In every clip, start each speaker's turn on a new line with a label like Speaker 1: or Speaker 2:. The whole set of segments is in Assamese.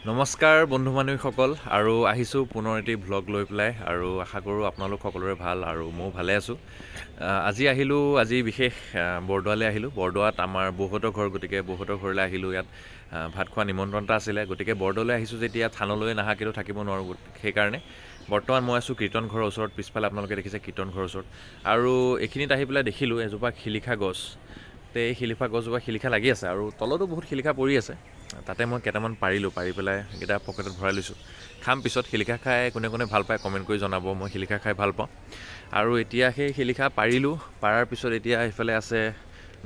Speaker 1: নমস্কাৰ বন্ধু বান্ধৱীসকল, আৰু আহিছোঁ পুনৰ এটি ভ্লগ লৈ পেলাই। আৰু আশা কৰোঁ আপোনালোক সকলোৰে ভাল আৰু ময়ো ভালে আছোঁ। আজি আহিলোঁ, আজি বিশেষ বৰদোৱালৈ আহিলোঁ। বৰদোৱাত আমাৰ বৌহঁতৰ ঘৰ, গতিকে বৌহঁতৰ ঘৰলৈ আহিলোঁ। ইয়াত ভাত খোৱা নিমন্ত্ৰণ এটা আছিলে, গতিকে বৰদোৱালৈ আহিছোঁ যেতিয়া থানলৈ নাহাকেতো থাকিব নোৱাৰোঁ। সেইকাৰণে বৰ্তমান মই আছোঁ কীৰ্তন ঘৰৰ ওচৰত। পিছফালে আপোনালোকে দেখিছে কীৰ্তন ঘৰৰ ওচৰত। আৰু এইখিনিত আহি পেলাই দেখিলোঁ এজোপা শিলিখা গছ। তে এই শিলিখা গছজোপা শিলিখা লাগি আছে আৰু তলতো বহুত শিলিখা পৰি আছে। তাতে মই কেইটামান পাৰিলোঁ, পাৰি পেলাই সেইকেইটা পকেটত ভৰাই লৈছোঁ, খাম পিছত। শিলিখা খাই কোনে কোনে ভাল পায় কমেণ্ট কৰি জনাব। মই শিলিখা খাই ভাল পাওঁ। আৰু এতিয়া সেই শিলিখা পাৰিলোঁ, পাৰাৰ পিছত এতিয়া এইফালে আছে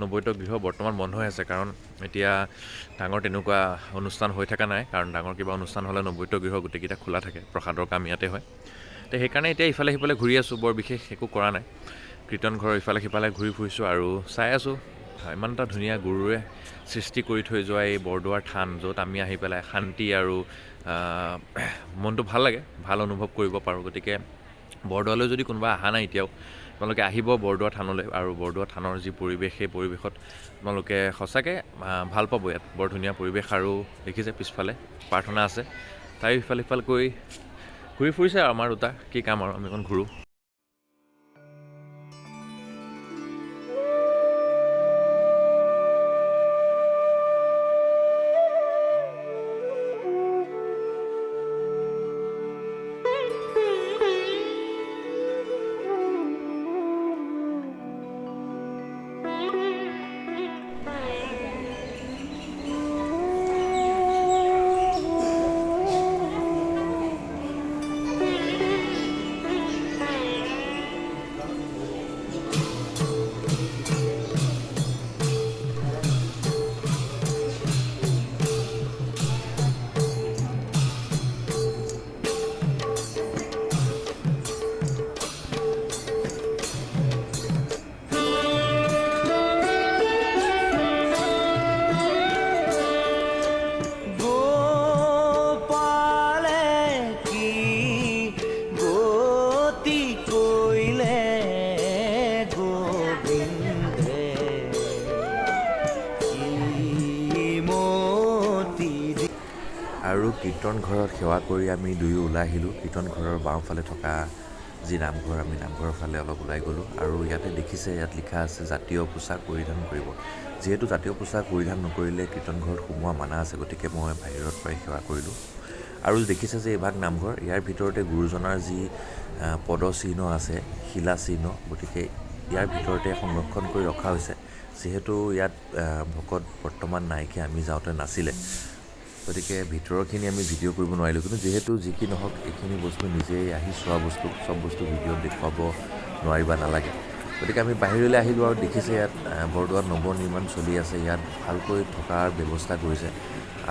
Speaker 1: নৈবদ্য গৃহ। বৰ্তমান বন্ধ হৈ আছে, কাৰণ এতিয়া ডাঙৰ তেনেকুৱা অনুষ্ঠান হৈ থকা নাই। কাৰণ ডাঙৰ কিবা অনুষ্ঠান হ'লে নৈবদ্য গৃহ গোটেইকেইটা খোলা থাকে, প্ৰসাদৰ কাম ইয়াতে হয়। তো সেইকাৰণে এতিয়া ইফালে সিফালে ঘূৰি আছোঁ, বৰ বিশেষ একো কৰা নাই। কীৰ্তন ঘৰৰ ইফালে সিফালে ঘূৰি ফুৰিছোঁ আৰু চাই আছোঁ ইমান এটা ধুনীয়া গুৰুৱে সৃষ্টি কৰি থৈ যোৱা এই বৰদোৱাৰ থান, য'ত আমি আহি পেলাই শান্তি আৰু মনটো ভাল লাগে, ভাল অনুভৱ কৰিব পাৰোঁ। গতিকে বৰদোৱালৈ যদি কোনোবা অহা নাই এতিয়াও, আপোনালোকে আহিব বৰদোৱা থানলৈ। আৰু বৰদোৱা থানৰ যি পৰিৱেশ, সেই পৰিৱেশত আপোনালোকে সঁচাকৈ ভাল পাব। ইয়াত বৰ ধুনীয়া পৰিৱেশ। আৰু দেখিছে পিছফালে প্ৰাৰ্থনা আছে, তাই ইফাল সিফাল কৰি ঘূৰি ফুৰিছে। আৰু আমাৰ দুটা কি কাম আৰু, আমি অকণ ঘূৰোঁ।
Speaker 2: গোপালে কি গতি কৰিলে, গোবিন্দে কি মতি
Speaker 1: আৰু কীৰ্তন ঘৰত সেৱা কৰি আমি দুয়ো ওলাই আহিলোঁ। কীৰ্তন ঘৰৰ বাওঁফালে থকা যি নামঘৰ, আমি নামঘৰৰ ফালে অলপ ওলাই গ'লোঁ। আৰু ইয়াতে দেখিছে, ইয়াত লিখা আছে জাতীয় পোছাক পৰিধান কৰিব। যিহেতু জাতীয় পোছাক পৰিধান নকৰিলে কীৰ্তন ঘৰত সোমোৱা মানা আছে, গতিকে মই বাহিৰত পৰাই সেৱা কৰিলোঁ। আৰু দেখিছে যে এইভাগ নামঘৰ, ইয়াৰ ভিতৰতে গুৰুজনাৰ যি পদচিহ্ন আছে, শিলা চিহ্ন, গতিকে ইয়াৰ ভিতৰতে সংৰক্ষণ কৰি ৰখা হৈছে। যিহেতু ইয়াত ভকত বৰ্তমান নাইকিয়া, আমি যাওঁতে নাছিলে, গতিকে ভিতৰৰখিনি আমি ভিডিঅ' কৰিব নোৱাৰিলোঁ। কিন্তু যিহেতু যি কি নহওক, এইখিনি বস্তু নিজেই আহি চোৱা বস্তু, চব বস্তু ভিডিঅ'ত দেখুৱাব নোৱাৰিবা নালাগে। গতিকে আমি বাহিৰলৈ আহিলোঁ আৰু দেখিছে ইয়াত বৰদোৱাত নৱনিৰ্মাণ চলি আছে। ইয়াত ভালকৈ থকাৰ ব্যৱস্থা কৰিছে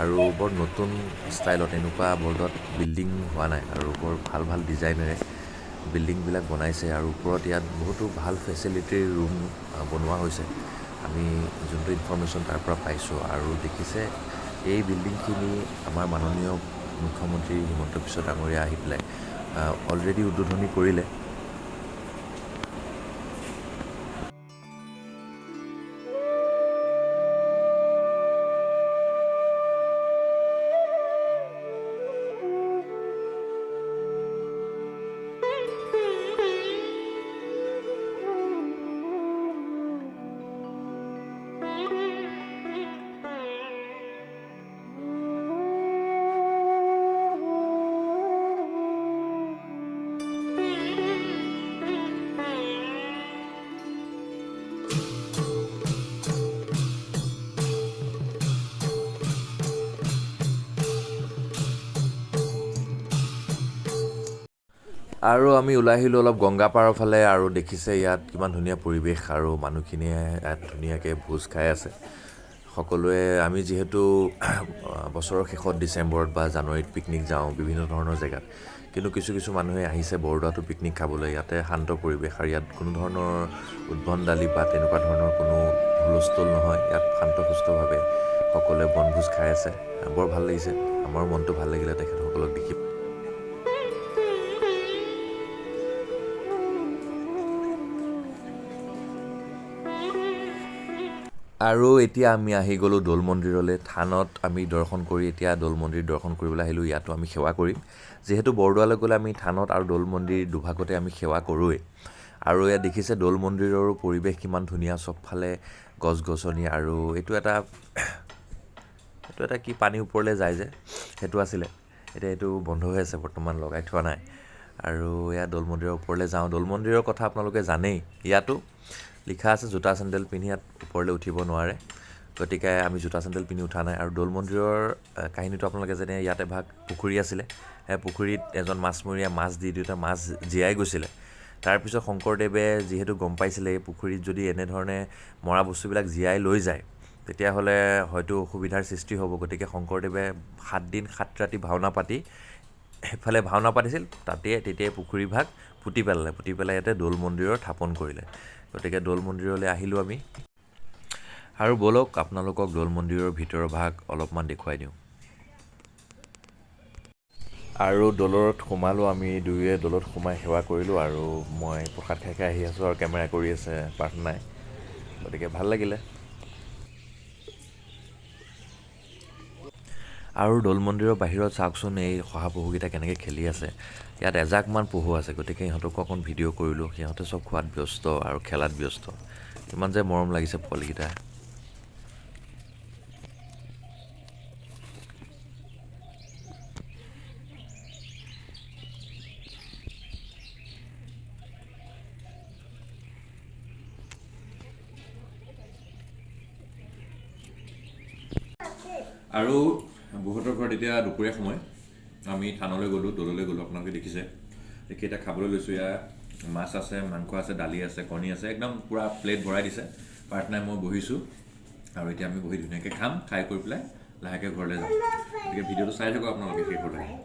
Speaker 1: আৰু বৰ নতুন ষ্টাইলত। এনেকুৱা বৰদোৱাত বিল্ডিং হোৱা নাই আৰু বৰ ভাল ভাল ডিজাইনেৰে বিল্ডিংবিলাক বনাইছে। আৰু ওপৰত ইয়াত বহুতো ভাল ফেচিলিটিৰ ৰুম বনোৱা হৈছে, আমি যোনটো ইনফৰ্মেশ্যন তাৰ পৰা পাইছোঁ। আৰু দেখিছে এই বিল্ডিংখিনি আমাৰ মাননীয় মুখ্যমন্ত্ৰী হিমন্ত বিশ্ব ডাঙৰীয়া আহি পেলাই অলৰেডি উদ্বোধনী কৰিলে। আৰু আমি ওলাই আহিলোঁ অলপ গংগাপাৰৰ ফালে। আৰু দেখিছে ইয়াত কিমান ধুনীয়া পৰিৱেশ আৰু মানুহখিনিয়ে ইয়াত ধুনীয়াকৈ ভোজ খাই আছে সকলোৱে। আমি যিহেতু বছৰৰ শেষত ডিচেম্বৰত বা জানুৱাৰীত পিকনিক যাওঁ বিভিন্ন ধৰণৰ জেগাত, কিন্তু কিছু কিছু মানুহে আহিছে বৰদোৱাতো পিকনিক খাবলৈ। ইয়াতে শান্ত পৰিৱেশ আৰু ইয়াত কোনো ধৰণৰ উদ্ভণ্ডালি বা তেনেকুৱা ধৰণৰ কোনো হুলস্থুল নহয়। ইয়াত শান্ত সুস্থভাৱে সকলোৱে বনভোজ খাই আছে। বৰ ভাল লাগিছে, আমাৰো মনটো ভাল লাগিলে তেখেতসকলক দেখি। আৰু এতিয়া আমি আহি গ'লোঁ দৌল মন্দিৰলৈ। থানত আমি দৰ্শন কৰি এতিয়া দৌল মন্দিৰ দৰ্শন কৰিবলৈ আহিলোঁ। ইয়াতো আমি সেৱা কৰিম। যিহেতু বৰদোৱালৈ গ'লে আমি থানত আৰু দৌল মন্দিৰ দুভাগতে আমি সেৱা কৰোঁৱেই। আৰু ইয়াত দেখিছে দৌল মন্দিৰৰো পৰিৱেশ কিমান ধুনীয়া, চবফালে গছ গছনি। আৰু এইটো এটা কি পানী ওপৰলৈ যায় যে, সেইটো আছিলে। এতিয়া এইটো বন্ধ হৈ আছে বৰ্তমান, লগাই থোৱা নাই। আৰু এয়া দৌল মন্দিৰৰ ওপৰলৈ যাওঁ। দৌল মন্দিৰৰ কথা আপোনালোকে জানেই, ইয়াতো লিখা আছে জোতা চেণ্ডেল পিন্ধি ইয়াত ওপৰলৈ উঠিব নোৱাৰে, গতিকে আমি জোতা চেণ্ডেল পিন্ধি উঠা নাই। আৰু দৌল মন্দিৰৰ কাহিনীটো আপোনালোকে জানে, ইয়াত এভাগ পুখুৰী আছিলে। সেই পুখুৰীত এজন মাছমৰীয়া মাছ দি দিওঁতে মাছ জীয়াই গৈছিলে। তাৰপিছত শংকৰদেৱে যিহেতু গম পাইছিলে এই পুখুৰীত যদি এনেধৰণে মৰা বস্তুবিলাক জীয়াই লৈ যায় তেতিয়াহ'লে হয়তো অসুবিধাৰ সৃষ্টি হ'ব। গতিকে শংকৰদেৱে 7 দিন 7 ৰাতি ভাওনা পাতি সেইফালে ভাওনা পাতিছিল, তাতে তেতিয়াই পুখুৰীভাগ পুতি পেলালে। পুতি পেলাই ইয়াতে দৌল মন্দিৰৰ স্থাপন কৰিলে। গতিকে দৌল মন্দিৰলৈ আহিলোঁ আমি। আৰু ব'লক আপোনালোকক দৌল মন্দিৰৰ ভিতৰৰ ভাগ অলপমান দেখুৱাই দিওঁ। আৰু দৌলত সোমালোঁ আমি দুয়োৱে, দৌলত সোমাই সেৱা কৰিলোঁ। আৰু মই প্ৰসাদ খাই খাই আহি আছোঁ আৰু কেমেৰা কৰি আছে প্ৰাৰ্থনাই, গতিকে ভাল লাগিলে। আৰু দৌল মন্দিৰৰ বাহিৰত চাওকচোন এই শহাপহুকেইটা কেনেকৈ খেলি আছে। ইয়াত এজাকমান পহু আছে, গতিকে ইহঁতকো অকণ ভিডিঅ' কৰিলোঁ। সিহঁতে চব খোৱাত ব্যস্ত আৰু খেলাত ব্যস্ত। ইমান যে মৰম লাগিছে পোৱালিকেইটা। আৰু বহুতৰ ঘৰত এতিয়া দুপৰীয়া সময়, আমি থানলৈ গ'লোঁ, দৌললৈ গ'লোঁ, আপোনালোকে দেখিছে। দেখি এতিয়া খাবলৈ লৈছোঁ। ইয়াত মাছ আছে, মাংস আছে, দালি আছে, কণী আছে, একদম পূৰা প্লেট ভৰাই দিছে। প্ৰাৰ্থনাই মই বহিছোঁ আৰু এতিয়া আমি বহি ধুনীয়াকৈ খাম, খাই কৰি পেলাই লাহেকৈ ঘৰলৈ যাম। গতিকে ভিডিঅ'টো চাই থাকক আপোনালোকে শেষলৈকে।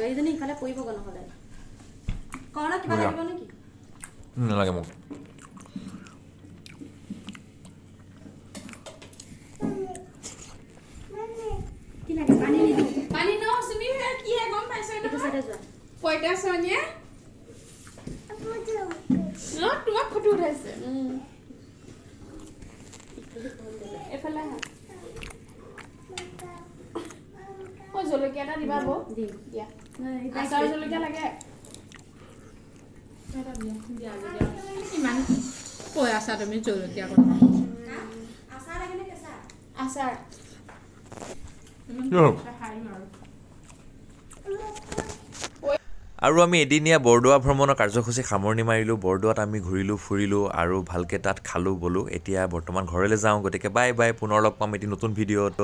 Speaker 3: এইজনী ইফালে পৰিবগৈ নহ'লে। কৰণক কিবা লাগিব নেকি?
Speaker 1: নালাগে মোক।
Speaker 3: কি লাগে? পানী নিদিওঁ।
Speaker 4: পানী ন চুমি, কিহে গম পাইছ?
Speaker 3: এইটো চাইডে যোৱা।
Speaker 4: পইতা চনিয়ে তোমাক ফটো উঠাইছে। এইফালে আহা। অ, জলকীয়া এটা দিবা বৌ।
Speaker 3: দিম।
Speaker 4: দিয়া, আচাৰ জলকীয়া লাগে।
Speaker 5: ইমান কৈ আছা তুমি জলকীয়া কথা।
Speaker 3: আচাৰ লাগে নে কেঁচা?
Speaker 4: আচাৰ।
Speaker 1: আৰু আমি এদিনীয়া বৰদোৱা ভ্ৰমণৰ কাৰ্যসূচী সামৰণি মাৰিলোঁ। বৰদোৱাত আমি ঘূৰিলোঁ, ফুৰিলোঁ আৰু ভালকৈ তাত খালোঁ বলোঁ। এতিয়া বৰ্তমান ঘৰলৈ যাওঁ, গতিকে বাই বাই, পুনৰ লগ পাম এটি নতুন ভিডিঅ'ত।